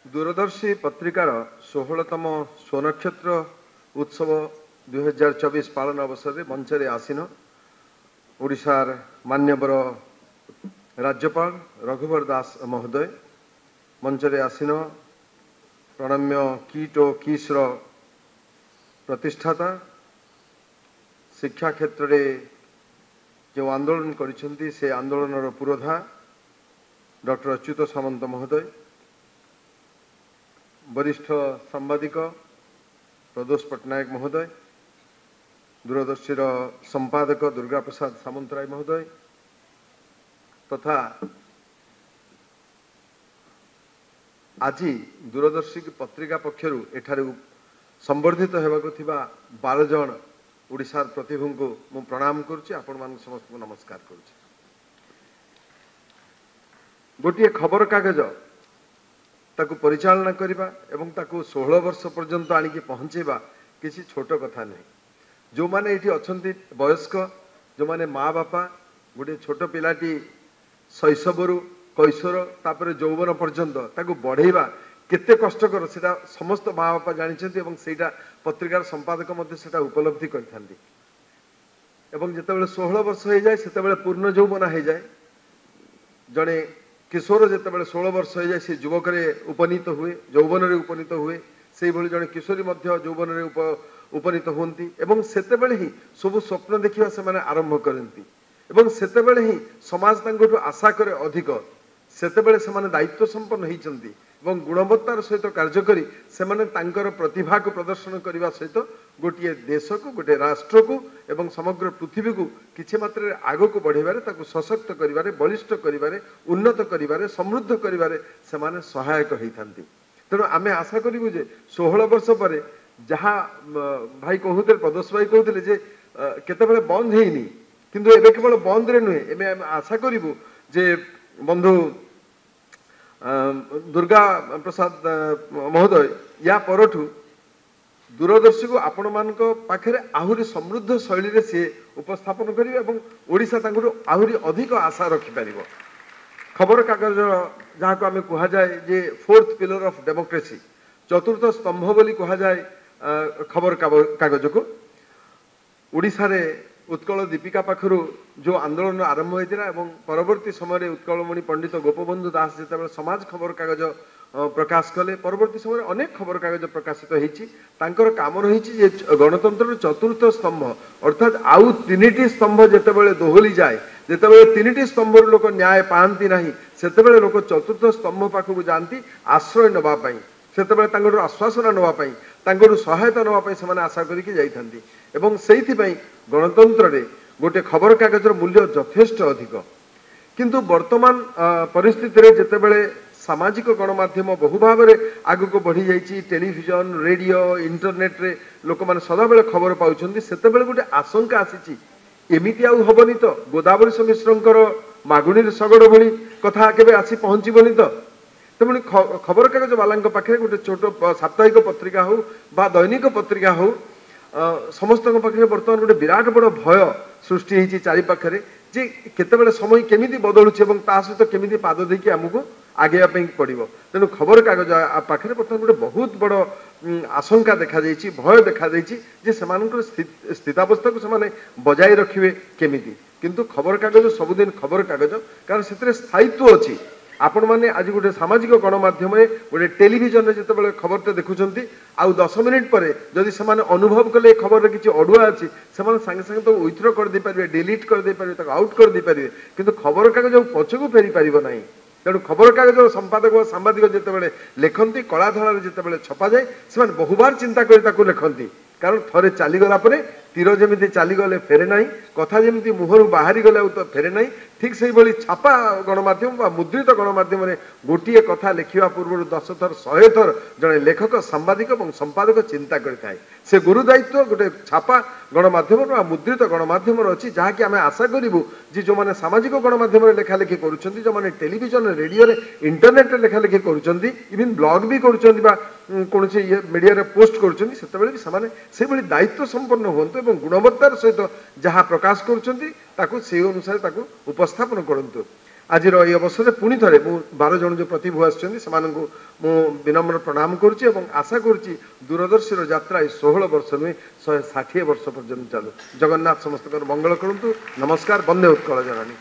ଦୂରଦର୍ଶୀ ପତ୍ରିକାର 16ତମ ସ୍ୱନକ୍ଷତ୍ର ଉତ୍ସବ 2024 ପାଳନ ଅବସରରେ ମଞ୍ଚରେ ଆସୀନ ଓଡ଼ିଶାର ମାନ୍ୟବର ରାଜ୍ୟପାଳ ରଘୁବର ଦାସ ମହୋଦୟ, ମଞ୍ଚରେ ଆସୀନ ପ୍ରଣମ୍ୟ କିଟ୍ ଓ କିସ୍ର ପ୍ରତିଷ୍ଠାତା, ଶିକ୍ଷା କ୍ଷେତ୍ରରେ ଯେଉଁ ଆନ୍ଦୋଳନ କରିଛନ୍ତି ସେ ଆନ୍ଦୋଳନର ପୁରୋଧା ଡକ୍ଟର ଅଚ୍ୟୁତ ସାମନ୍ତ ମହୋଦୟ, ବରିଷ୍ଠ ସାମ୍ବାଦିକ ପ୍ରଦୋଷ ପଟ୍ଟନାୟକ ମହୋଦୟ, ଦୂରଦର୍ଶୀର ସମ୍ପାଦକ ଦୁର୍ଗା ପ୍ରସାଦ ସାମନ୍ତରାୟ ମହୋଦୟ ତଥା ଆଜି ଦୂରଦର୍ଶୀ ପତ୍ରିକା ପକ୍ଷରୁ ଏଠାରେ ସମ୍ବର୍ଦ୍ଧିତ ହେବାକୁ ଥିବା 12 ଜଣ ଓଡ଼ିଶାର ପ୍ରତିଭୂଙ୍କୁ ମୁଁ ପ୍ରଣାମ କରୁଛି, ଆପଣମାନଙ୍କୁ ସମସ୍ତଙ୍କୁ ନମସ୍କାର କରୁଛି। ଗୋଟିଏ ଖବରକାଗଜ ତାକୁ ପରିଚାଳନା କରିବା ଏବଂ ତାକୁ 16 ବର୍ଷ ପର୍ଯ୍ୟନ୍ତ ଆଣିକି ପହଞ୍ଚେଇବା କିଛି ଛୋଟ କଥା ନୁହେଁ। ଯେଉଁମାନେ ଏଇଠି ଅଛନ୍ତି ବୟସ୍କ, ଯେଉଁମାନେ ମା ବାପା, ଗୋଟିଏ ଛୋଟ ପିଲାଟି ଶୈଶବରୁ କୈଶୋର ତାପରେ ଯୌବନ ପର୍ଯ୍ୟନ୍ତ ତାକୁ ବଢ଼େଇବା କେତେ କଷ୍ଟକର ସେଇଟା ସମସ୍ତ ମା ବାପା ଜାଣିଛନ୍ତି ଏବଂ ସେଇଟା ପତ୍ରିକାର ସମ୍ପାଦକ ମଧ୍ୟ ସେଇଟା ଉପଲବ୍ଧି କରିଥାନ୍ତି। ଏବଂ ଯେତେବେଳେ 16 ବର୍ଷ ହେଇଯାଏ ସେତେବେଳେ ପୂର୍ଣ୍ଣ ଯୌବନ ହେଇଯାଏ। ଜଣେ କିଶୋର ଯେତେବେଳେ 16 ବର୍ଷ ହେଇଯାଏ ସେ ଯୁବକରେ ଉପନୀତ ହୁଏ, ଯୌବନରେ ଉପନୀତ ହୁଏ। ସେଇଭଳି ଜଣେ କିଶୋରୀ ମଧ୍ୟ ଯୌବନରେ ଉପନୀତ ହୁଅନ୍ତି ଏବଂ ସେତେବେଳେ ହିଁ ସବୁ ସ୍ୱପ୍ନ ଦେଖିବା ସେମାନେ ଆରମ୍ଭ କରନ୍ତି ଏବଂ ସେତେବେଳେ ହିଁ ସମାଜ ତାଙ୍କଠୁ ଆଶା କରେ ଅଧିକ। ସେତେବେଳେ ସେମାନେ ଦାୟିତ୍ୱ ସମ୍ପନ୍ନ ହେଇଛନ୍ତି ଏବଂ ଗୁଣବତ୍ତାର ସହିତ କାର୍ଯ୍ୟ କରି ସେମାନେ ତାଙ୍କର ପ୍ରତିଭାକୁ ପ୍ରଦର୍ଶନ କରିବା ସହିତ ଗୋଟିଏ ଦେଶକୁ, ଗୋଟିଏ ରାଷ୍ଟ୍ରକୁ ଏବଂ ସମଗ୍ର ପୃଥିବୀକୁ କିଛି ମାତ୍ରାରେ ଆଗକୁ ବଢ଼େଇବାରେ, ତାକୁ ସଶକ୍ତ କରିବାରେ, ବଳିଷ୍ଠ କରିବାରେ, ଉନ୍ନତ କରିବାରେ, ସମୃଦ୍ଧ କରିବାରେ ସେମାନେ ସହାୟକ ହେଇଥାନ୍ତି। ତେଣୁ ଆମେ ଆଶା କରିବୁ ଯେ 16 ବର୍ଷ ପରେ ଯାହା ଭାଇ କହୁଥିଲେ, ପ୍ରଦୋଷ ଭାଇ କହୁଥିଲେ ଯେ କେତେବେଳେ ବନ୍ଦ ହେଇନି, କିନ୍ତୁ ଏବେ କେବଳ ବନ୍ଦରେ ନୁହେଁ, ଏବେ ଆମେ ଆଶା କରିବୁ ଯେ ବନ୍ଧୁ ଦୁର୍ଗା ପ୍ରସାଦ ମହୋଦୟ ୟା ପରଠୁ ଦୂରଦର୍ଶୀକୁ ଆପଣମାନଙ୍କ ପାଖରେ ଆହୁରି ସମୃଦ୍ଧ ଶୈଳୀରେ ସିଏ ଉପସ୍ଥାପନ କରିବେ ଏବଂ ଓଡ଼ିଶା ତାଙ୍କଠୁ ଆହୁରି ଅଧିକ ଆଶା ରଖିପାରିବ। ଖବରକାଗଜ ଯାହାକୁ ଆମେ କୁହାଯାଏ ଯେ ଫୋର୍ଥ ପିଲର ଅଫ୍ ଡେମୋକ୍ରେସି, ଚତୁର୍ଥ ସ୍ତମ୍ଭ ବୋଲି କୁହାଯାଏ ଖବର କାଗଜକୁ। ଓଡ଼ିଶାରେ ଉତ୍କଳ ଦୀପିକା ପାଖରୁ ଯେଉଁ ଆନ୍ଦୋଳନ ଆରମ୍ଭ ହୋଇଥିଲା ଏବଂ ପରବର୍ତ୍ତୀ ସମୟରେ ଉତ୍କଳମଣି ପଣ୍ଡିତ ଗୋପବନ୍ଧୁ ଦାସ ଯେତେବେଳେ ସମାଜ ଖବରକାଗଜ ପ୍ରକାଶ କଲେ, ପରବର୍ତ୍ତୀ ସମୟରେ ଅନେକ ଖବରକାଗଜ ପ୍ରକାଶିତ ହେଇଛି। ତାଙ୍କର କାମ ରହିଛି ଯେ ଗଣତନ୍ତ୍ରର ଚତୁର୍ଥ ସ୍ତମ୍ଭ, ଅର୍ଥାତ୍ ଆଉ 3ଟି ସ୍ତମ୍ଭ ଯେତେବେଳେ ଦୋହଲି ଯାଏ, ଯେତେବେଳେ 3ଟି ସ୍ତମ୍ଭରୁ ଲୋକ ନ୍ୟାୟ ପାଆନ୍ତି ନାହିଁ, ସେତେବେଳେ ଲୋକ ଚତୁର୍ଥ ସ୍ତମ୍ଭ ପାଖକୁ ଯାଆନ୍ତି ଆଶ୍ରୟ ନେବା ପାଇଁ, ସେତେବେଳେ ତାଙ୍କଠୁ ଆଶ୍ୱାସନା ନେବା ପାଇଁ, ତାଙ୍କଠୁ ସହାୟତା ନେବା ପାଇଁ ସେମାନେ ଆଶା କରିକି ଯାଇଥାନ୍ତି। ଏବଂ ସେଇଥିପାଇଁ ଗଣତନ୍ତ୍ରରେ ଗୋଟେ ଖବରକାଗଜର ମୂଲ୍ୟ ଯଥେଷ୍ଟ ଅଧିକ। କିନ୍ତୁ ବର୍ତ୍ତମାନ ପରିସ୍ଥିତିରେ ଯେତେବେଳେ ସାମାଜିକ ଗଣମାଧ୍ୟମ ବହୁ ଭାବରେ ଆଗକୁ ବଢ଼ିଯାଇଛି, ଟେଲିଭିଜନ, ରେଡ଼ିଓ, ଇଣ୍ଟରନେଟ୍ରେ ଲୋକମାନେ ସଦାବେଳେ ଖବର ପାଉଛନ୍ତି, ସେତେବେଳେ ଗୋଟେ ଆଶଙ୍କା ଆସିଛି ଏମିତି ଆଉ ହେବନି ତ, ଗୋଦାବରୀଶ ମିଶ୍ରଙ୍କର ମାଗୁଣୀର ଶଗଡ଼ ଭଳି କଥା କେବେ ଆସି ପହଞ୍ଚିବନି ତ। ତେଣୁ ଖବରକାଗଜ ବାଲାଙ୍କ ପାଖରେ ଗୋଟେ ଛୋଟ ସାପ୍ତାହିକ ପତ୍ରିକା ହଉ ବା ଦୈନିକ ପତ୍ରିକା ହଉ, ସମସ୍ତଙ୍କ ପାଖରେ ବର୍ତ୍ତମାନ ଗୋଟେ ବିରାଟ ବଡ଼ ଭୟ ସୃଷ୍ଟି ହେଇଛି ଚାରିପାଖରେ ଯେ କେତେବେଳେ ସମୟ କେମିତି ବଦଳୁଛି ଏବଂ ତା ସହିତ କେମିତି ପାଦ ଦେଇକି ଆମକୁ ଆଗେଇବା ପାଇଁ ପଡ଼ିବ। ତେଣୁ ଖବରକାଗଜ ପାଖରେ ବର୍ତ୍ତମାନ ଗୋଟେ ବହୁତ ବଡ଼ ଆଶଙ୍କା ଦେଖାଯାଇଛି, ଭୟ ଦେଖାଯାଇଛି ଯେ ସେମାନଙ୍କର ସ୍ଥିତାବସ୍ଥାକୁ ସେମାନେ ବଜାୟ ରଖିବେ କେମିତି। କିନ୍ତୁ ଖବରକାଗଜ ସବୁଦିନ ଖବରକାଗଜ, କାରଣ ସେଥିରେ ସ୍ଥାୟିତ୍ୱ ଅଛି। ଆପଣମାନେ ଆଜି ଗୋଟେ ସାମାଜିକ ଗଣମାଧ୍ୟମରେ ଗୋଟେ ଟେଲିଭିଜନରେ ଯେତେବେଳେ ଖବରଟା ଦେଖୁଛନ୍ତି, ଆଉ 10 ମିନିଟ୍ ପରେ ଯଦି ସେମାନେ ଅନୁଭବ କଲେ ଏ ଖବରରେ କିଛି ଅଡ଼ୁଆ ଅଛି, ସେମାନେ ସାଙ୍ଗେ ସାଙ୍ଗେ ତାକୁ ୱିଥଡ୍ର କରିଦେଇପାରିବେ, ଡିଲିଟ୍ କରିଦେଇପାରିବେ, ତାକୁ ଆଉଟ୍ କରିଦେଇପାରିବେ। କିନ୍ତୁ ଖବରକାଗଜ ଆଉ ପଛକୁ ଫେରିପାରିବ ନାହିଁ। ତେଣୁ ଖବରକାଗଜର ସମ୍ପାଦକ ବା ସାମ୍ବାଦିକ ଯେତେବେଳେ ଲେଖନ୍ତି, କଳାଧଳାରେ ଯେତେବେଳେ ଛପାଯାଏ, ସେମାନେ ବହୁବାର ଚିନ୍ତା କରି ତାକୁ ଲେଖନ୍ତି। କାରଣ ଥରେ ଚାଲିଗଲା ପରେ ତୀର ଯେମିତି ଚାଲିଗଲେ ଫେରେ ନାହିଁ, କଥା ଯେମିତି ମୁହଁରୁ ବାହାରିଗଲେ ଆଉ ତ ଫେରେ ନାହିଁ, ଠିକ୍ ସେଇଭଳି ଛାପା ଗଣମାଧ୍ୟମ ବା ମୁଦ୍ରିତ ଗଣମାଧ୍ୟମରେ ଗୋଟିଏ କଥା ଲେଖିବା ପୂର୍ବରୁ 10 ଥର 100 ଥର ଜଣେ ଲେଖକ, ସାମ୍ବାଦିକ ଏବଂ ସମ୍ପାଦକ ଚିନ୍ତା କରିଥାଏ। ସେ ଗୁରୁ ଦାୟିତ୍ୱ ଗୋଟେ ଛାପା ଗଣମାଧ୍ୟମର ବା ମୁଦ୍ରିତ ଗଣମାଧ୍ୟମର ଅଛି, ଯାହାକି ଆମେ ଆଶା କରିବୁ ଯେ ଯେଉଁମାନେ ସାମାଜିକ ଗଣମାଧ୍ୟମରେ ଲେଖାଲେଖି କରୁଛନ୍ତି, ଯେଉଁମାନେ ଟେଲିଭିଜନ, ରେଡ଼ିଓରେ, ଇଣ୍ଟରନେଟ୍ରେ ଲେଖାଲେଖି କରୁଛନ୍ତି, ଇଭିନ୍ ବ୍ଲଗ୍ ବି କରୁଛନ୍ତି ବା କୌଣସି ଇଏ ମିଡ଼ିଆରେ ପୋଷ୍ଟ କରୁଛନ୍ତି, ସେତେବେଳେ ବି ସେମାନେ ସେଇଭଳି ଦାୟିତ୍ୱ ସମ୍ପନ୍ନ ହୁଅନ୍ତୁ ଏବଂ ଗୁଣବତ୍ତାର ସହିତ ଯାହା ପ୍ରକାଶ କରୁଛନ୍ତି ତାକୁ ସେଇ ଅନୁସାରେ ତାକୁ ଉପସ୍ଥାପନ କରନ୍ତୁ। ଆଜିର ଏହି ଅବସରରେ ପୁଣି ଥରେ ମୁଁ 12 ଜଣ ଯେଉଁ ପ୍ରତିଭୁ ଆସିଛନ୍ତି ସେମାନଙ୍କୁ ମୁଁ ବିନମ୍ର ପ୍ରଣାମ କରୁଛି ଏବଂ ଆଶା କରୁଛି ଦୂରଦର୍ଶୀର ଯାତ୍ରା ଏଇ 16 ବର୍ଷ ନୁହେଁ, 160 ବର୍ଷ ପର୍ଯ୍ୟନ୍ତ ଚାଲୁ। ଜଗନ୍ନାଥ ସମସ୍ତଙ୍କର ମଙ୍ଗଳ କରନ୍ତୁ। ନମସ୍କାର। ବନ୍ଦେ ଉତ୍କଳ ଜନନୀ।